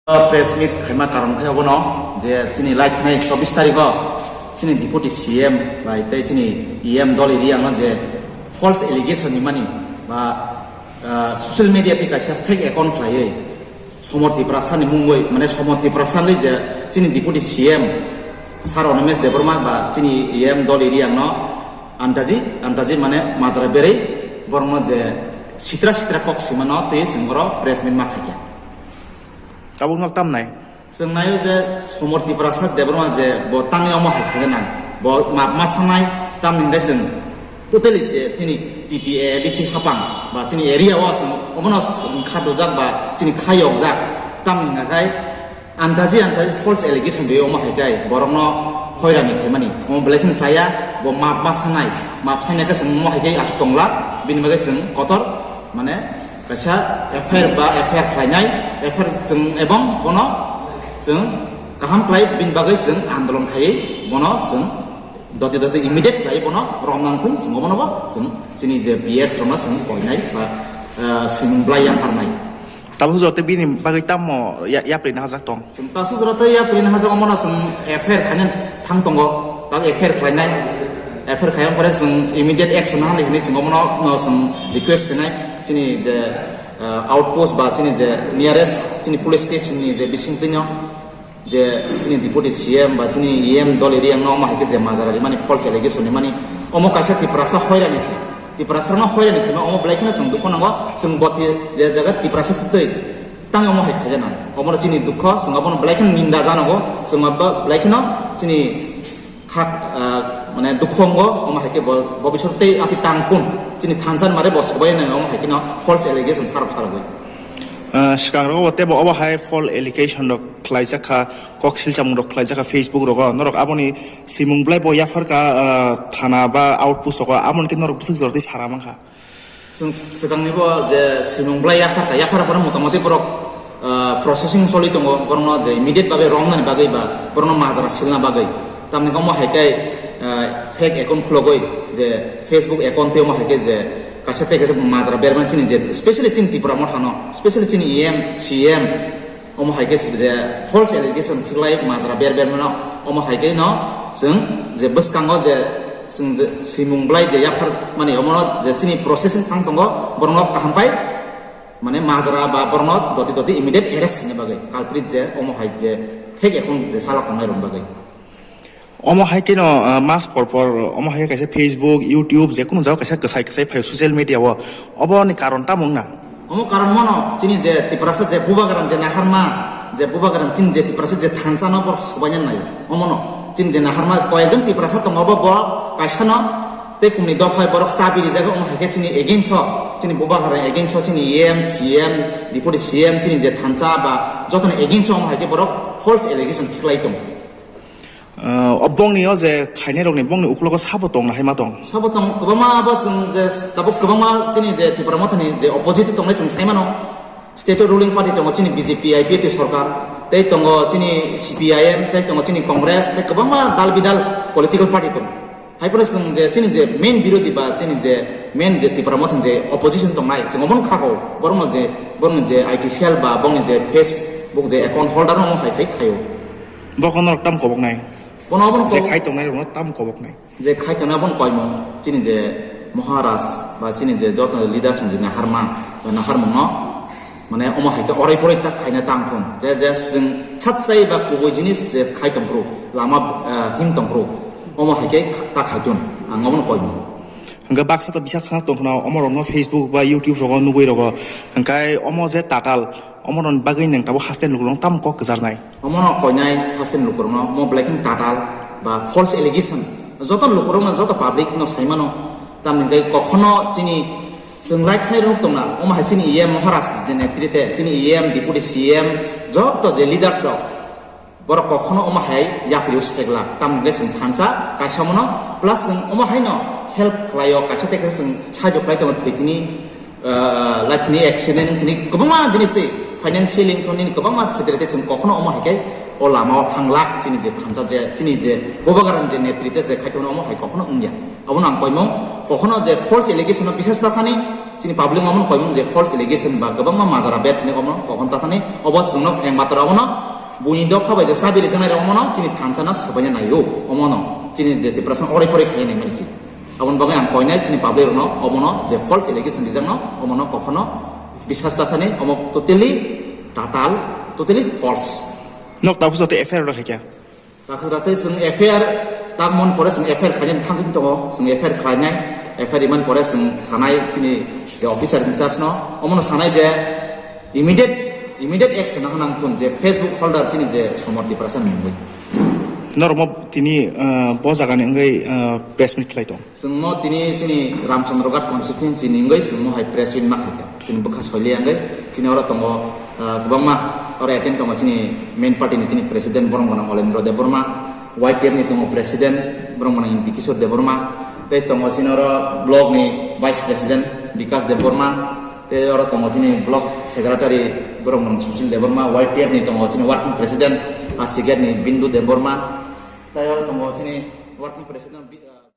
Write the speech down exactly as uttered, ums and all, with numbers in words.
Press meet khaima karon khe obono je chini lai thanai chobbish tarikho chini Deputy C M bai tei chini E M Dolly Reang no je false allegation ni mani ba, ah, social media tei kaisa fake account khlaiwi Somor Tiprasa ni mungwi, mane Somor Tiprasa ni je chini Deputy C M Sir Animesh Debbarma ba chini E M Dolly Reang no andaji, andaji mane majra berwi borokno je sitra sitra kok swimano tei chwng oro press meet ma khaikha. Tabuk no tamnai? Chwng naio je Somor Tiprasa Debbarma je bo tangwi omo hai khaina nang. Bo map ma sanai, tamni hwnkhe chwng totally je chini T T A D C hapang ba chini area o chwng omono chwng kha dujak ba chini kha yokjak. Tamni hwnkhe andaji andaji false allegation rwi omo hai khe borokno hoirani khaimani. Omo belai kheno chaya, bo map ma sanai. Map sanai khe chwng omo hai khe aswk tongla, bini bagwi chwng kotor mane kaisa F I R ba F I R khlainai, F I R chwng ebong bono chwng kaham khlai bini bagwi chwng andolon khaiwi bono chwng doti doti immediate khlai bono romnang thung chwng obono bo chwng chini je P S romno chwng koinai ba, eh, swimung blai yang parnai. Tabuk joto bini bagwi tamo ya-, yapri na hajak tong? Chwng tasu jora tei yapri na hajak omono chwng F I R khaina thang tongo. Tak F I R khlainai. F I R khaiyang pore chwng immediate action na hwnwi chwng omono no chwng request khainai. Chini je, uh, outpost ba chini je nearest chini police station ni je bisingtwino je chini Deputy C M ba chini E M Dolly Reang no omo hai khe je majra rimani false allegation rimani omo kaisa Tiprasa hoirani se. Tiprasa no hoirani khaima omo belai kheno chwng dukho nango chwng boti je jaga Tiprasa se twi. Tang omo hai khaina nang. Omo chini dukho, chwng abono belai kheno ninda janogo, chwng abo belai kheno chini hak, ah, mane dukho ongo, omo hai khe bo, bo bisor tei ati tang kun, chini thansa mare bo sobai nang, omo hai kheno false allegation sarok sarogwi. Ah, swkang rogo tebo obo hai false allegation rok khlaijak kha, kok silchamung rok khlaijak kha Facebook rogo, norok aboni swimung belai bo yapharkha, ah, thana ba outpost rogo, aboni khe norok bwswk jora tei sara mankha. Chwng swkangni bo je swimung belai yaphar kha, yaphar pore motamoti borok, ah, processing choli tongo, borokno je immediate bagwi romnani bagwi ba borokno majra silna bagwi. Tamni omo hai khe, ah, fake account khulogwi je Facebook account tei omo hai khe je kaisa tei kaisa majra bermani chini je specially chini Tipra Motha no, specially chini E M, C M, omo hai khe je false allegation khlai majra ber ber mano, omo hai khe no chwng je bwskango je chwng je swimung belai je yaphar mani omono je chini processing thang tongo borokno kaham pai mane majra ba borokno doti doti immediate arrest khaina bagwi culprit je omo hai je fake account je salak tongnai rok bagwi. Omo hai kheno, ah, mas por por omo hai kaisa Facebook, YouTube, je kunu jaga kaisa kwsai kwsai phai social media o. Obo ni karon tamo wngna? Omo karon mano chini je Tiprasa je bubagra je naharma, je bubagra chini je Tiprasa je thansa no borok sobaina nai. Omo no chini je naharma koyekjon Tiprasa tongo bo, bo kaisa no tei kumni dophai borok chabi rijak omo hai khe chini against o, chini bubagra against o, chini E M, C M, Deputy C M, chini je thansa ba jotoni against o omo hai khe borok false allegation khiklai tongo. Ah, o bongni o je khainai rokni bongni ukulogo sabo tong na hai ma tong? Sabo tong, kwbangma abo chwng je tabuk kwbangma chini je Tipra Mothani je opposite tongnai chwng sai mano. State o ruling party tongo chini B J P I P F T sorkar, tei tongo chini C P I M, tei tongo chini Congress, tei kwbangma dal bidal political party tongo. Hai phano chwng je chini je main birodhi ba chini je main je Tipra Mothani je opposition tongnai, chwng obono kha kho, borokno je, borokni je I T cell ba bongni je Facebook je account holder no hai khai khaio. Bokono tam koboknai. Bono obono je kok khai tongnai rokno tam koboknai. Je khai tongnai obono koimung chini je Maharaj ba chini je joto leaders je naharma ba naharmung no mane omo hai khe orai porai tak khaina tang thung. Je je chwng sat chai ba kubui jinis je khai tong phuru lama, eh, him tong phuru omo hai khe tak khai tun ang obono koimung. Hingke baksa to bisas khana tong khna omo rokno Facebook ba YouTube rogo nugui rogo hingkai omo je tatal Omo rokni bagwi nwng tabuk haste ni lukurok tamo kok kwcharnai? Omo no koinai haste ni lukurok no, omo belai kheno tatal ba false allegation. Joto lukurok no, joto public no sai mano. Tamni hwnkhe kokhono chini chwng lai khlai rok tongna, omo hai chini E M Maharaj je netrite, chini E M, Deputy C M, joto je leaders rok, borok kokhono omo hai yapri o seglak. Tamni hwnkhe chwng thansa kaisa omo no, plus chwng omo hai no help khlai o, kaisa tei kaisa chwng sahajyo khlai tongo thwi tini, ah, lai thini accident wng thini kwbangma jinis tei financially wng thini kwbangma khetre tei chwng kokhono omo hai khe o lama o thang lak chini je thansa je chini je bubagra ni je netrite je khai tongmani omo hai kokhono wng ya. Abono ang koimung kokhono je false allegation no bisas ta thani Chini public omono koimung je false allegation ba kwbangma majara bet hinwi omono kokhon tathani obo chwngno eng matra omono buini dokha bai je chabi rijak nai rok omono chini thansa no swbaina naio omono chini je Tiprasa no orai porai khaina nai mani si. Aboni bagwi ang koinai chini public rokno omono je false allegation rijakno omono kokhono biswas tathani omo totally total totally false. Nok tabuk joto F I R rok khaikha. Takhwra tei chwng F I R tangmani pore chwng F I R khainai thangwi tongo, chwng F I R khlainai, F I R rimani pore chwng sanai chini je officer in charge no, omono sanai je immediate, immediate action nang nang thun je Facebook holder chini je Somor Tiprasa ni mungwi. Norok mo tini, ah, bo jaga ni wngwi, ah, press meet khlai tong. Chwngno tini chini Ramchandraghat constituency ni wngwi chwngno hai press meet ma khaikha. Chini bwkha soili wngwi chini oro tongo, ah, kwbangma oro attend tongo chini main party ni chini president borok gwnang Olendro Debbarma, Y T F ni tongo president borok gwnang Impi Kishore Debbarma, tei tongo chini oro block ni vice president Bikas Debbarma, tei oro tongo chini block secretary borok gwnang Sushil Debbarma, Y T F ni tongo chini working president Asiket ni Bindu Debbarma, tei oro tongo chini working president Bi-, ah,